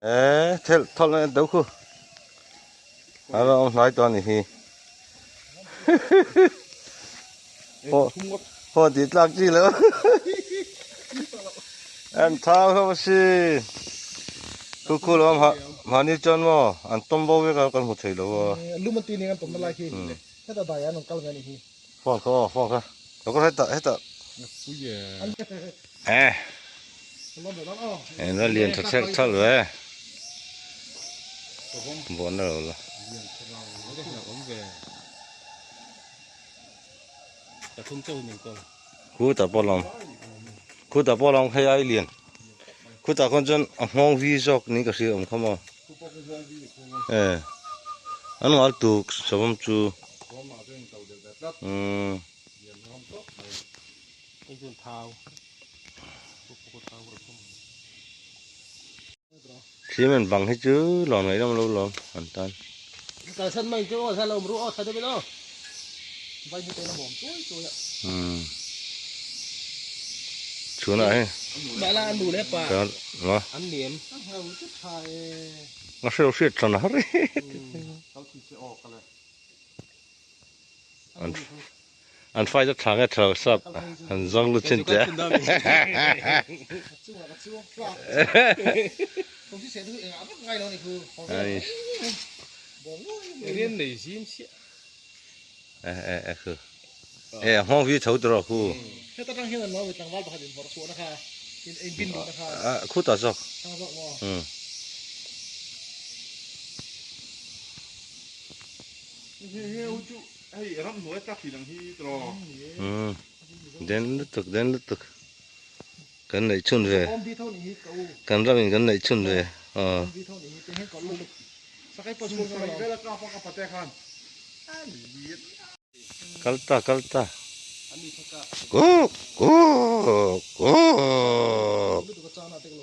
E thel thol na deuh khu a rawn awm hnai tawh a ni hi haw haw tih tlak chi lo an thau hlawm a si khu khu lo awm mahni chuan maw an tawm bo vek a kan hmu thei lo a lum an tih nen an tawmna lai khi heta dai an rawn kal ve a ni hi phone kha aw phone kha lo kal hetah hetah e en a lian tha thelh thalh ve buahna lo la khutah pawh lawm khutah pawh lawm hei ai lian khutah khawn chuan a nghawng vi zawk niin ka hria awm kha maw e an ngal tuk savawm chu umm. Cement bang hi chu lawm ngaih lawm lo lawm an tan. Chhunah hei a hrelo hriat than a har an An fight a tha nge tha lo sap an zawng lut chin teh a. E e e khu. E a nghawng vi tho tawh khu. Khu ta zawk. Um. Hei ramhnuai tlak thin ang hi tiraw. Umm den lutuk den lutuk kan neih chhun ve kan ram in kan neih chhun ve aw. Kal ta kal ta kuk kuk kuk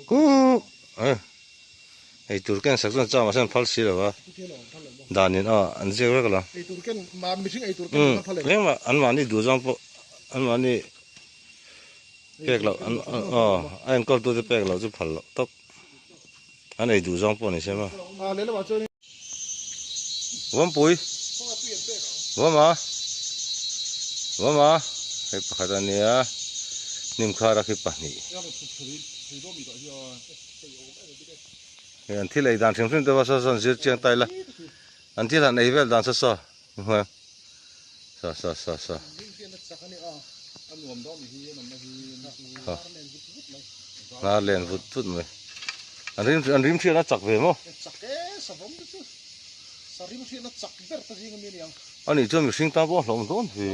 kuk eh. Ei tur ken sak chuan chau mahse an phal si lo a, danin aw an ziak vek lo. Umm engmah an mahni duh zawng pawh an mahni pek loh an aw a enkawl tute pek loh chu phal loh tawp an ei duh zawng pawh ni se maw. Vampui Vama Vama hei pakhat a nia hnim khar a khi pahnih. Hei an thil ei dan hrim hrim te pawh saw sawn zir chiang ta ila an thil han ei vel dan saw saw hmuh saw saw saw saw hnar len vut vut mai an rim an rim hriatna chak ve maw ani chuan mihring tan pawh a hlawm dawn ve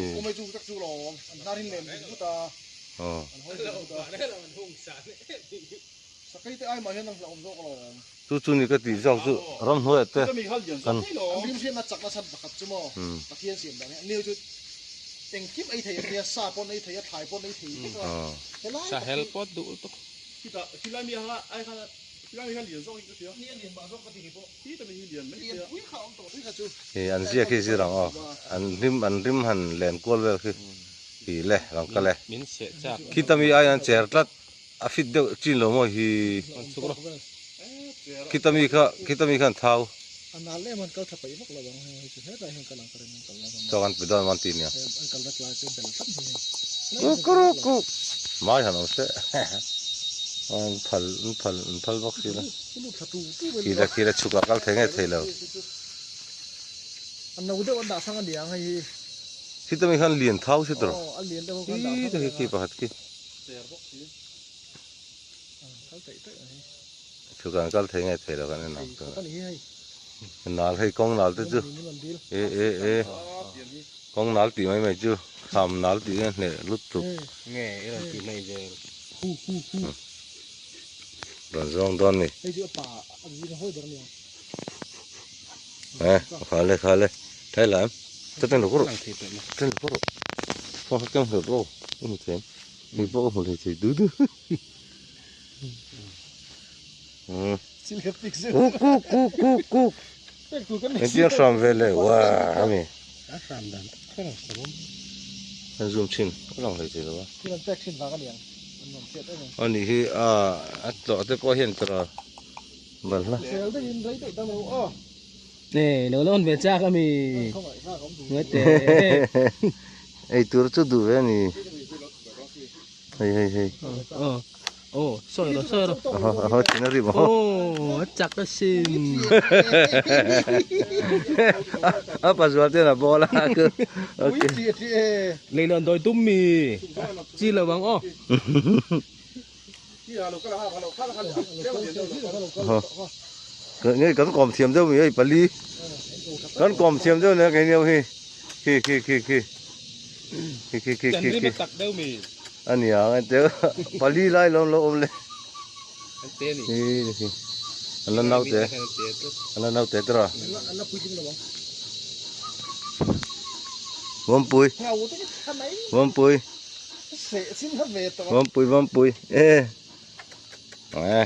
Chu chu ni ka tih zawk chu ramhnuaiah te kan Hei an ziak hi zir ang aw an rim an rim han len kual vel khi. Ti le rawn kal e. Khita mi aiin an cher tlat a fit deuh chin lo maw hi. Khita mi kha khita mi khan thau. Chaw kan pe dawn man ti nia. Kukuruku mai han awm se. An phal an phal an phal bawk si la. Khi la khi la chhuk ah kal thei nge thei lo. Khita mi khan lian thau si tawrh khi ta khi khi pakhat khi chhukan kal thei nge thei lo kan en ang chu nal hei kawng nal te chu e e e kawng nal tih mai mai chu kham nal tih nge hneh lut tuk rawn zawng dawn ni e khale khale thai lam ta ten ru ten ru phong kha keng hlur ro u mu them mi pawh ka hmu hlei thei du du ku ku ku ku ku engtin hram ve le wa ami an zoom thin a lang hlei thei lo a ani hi a a tlawh te pawh hian tawrh a. Balhla. Nè, lo la on ve chak ami. Ngai te. Ei tur chu duh ve a ni. Hei hei hei. Ờ. Ồ, soi rồi, soi rồi. Aho aho thin a rim aho. Ồ, chak a sin. A pazual ten a bawl a ku. Okay. Leilawn dawi tum mi. Chi lo ang aw. Nge kan kawm thiam deuh mi hei pali. Kan kawm thiam deuh nia kei niau hi. Khi khi khi khi. Khi khi khi khi khi. Tak deuh mi. A nia ang te pali lai lo lo awm le. An te ni. Hi hi. An la nau te. An la nau te tara. Vampui. Vampui. Vampui vampui. E. E.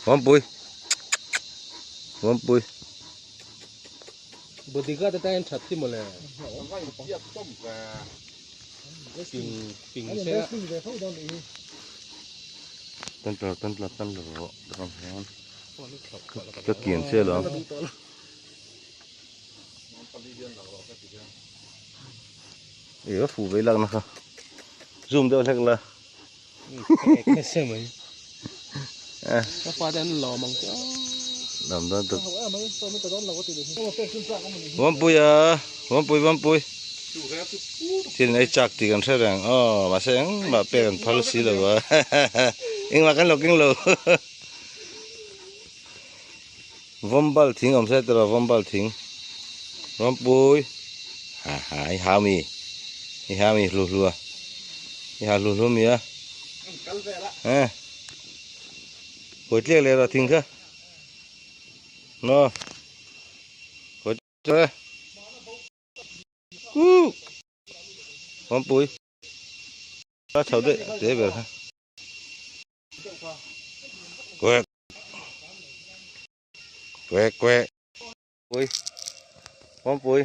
Vampui. Vampui. Bodyguard atan hian that hi mawle. Ping ping se a. Tan tla tan tla tan la rawh ram hian ka kian che lo. E a fu vei lak na kha. Zoom deuh hlek la. Ka mai. Ka fa te an lawm ang chu. Lam dan tak. Vampui a, vampui vampui. Thil nei chak tih kan hre reng. Aw, mahse engmah pek an phal si lo a. Engmah kan lo keng lo. Vawmbal thing awm se tiraw vawmbal thing. Vampui. Ha ha i hau mi. I hau mi hlu hlu a. I hau hlu hlu mi a. Eh. Kawi tliak leh rawh thing kha. No. Kawi tliak. Kuk. Vampui. A chho daih te ber kha. Quack. Quack quack. Pui. Vampui.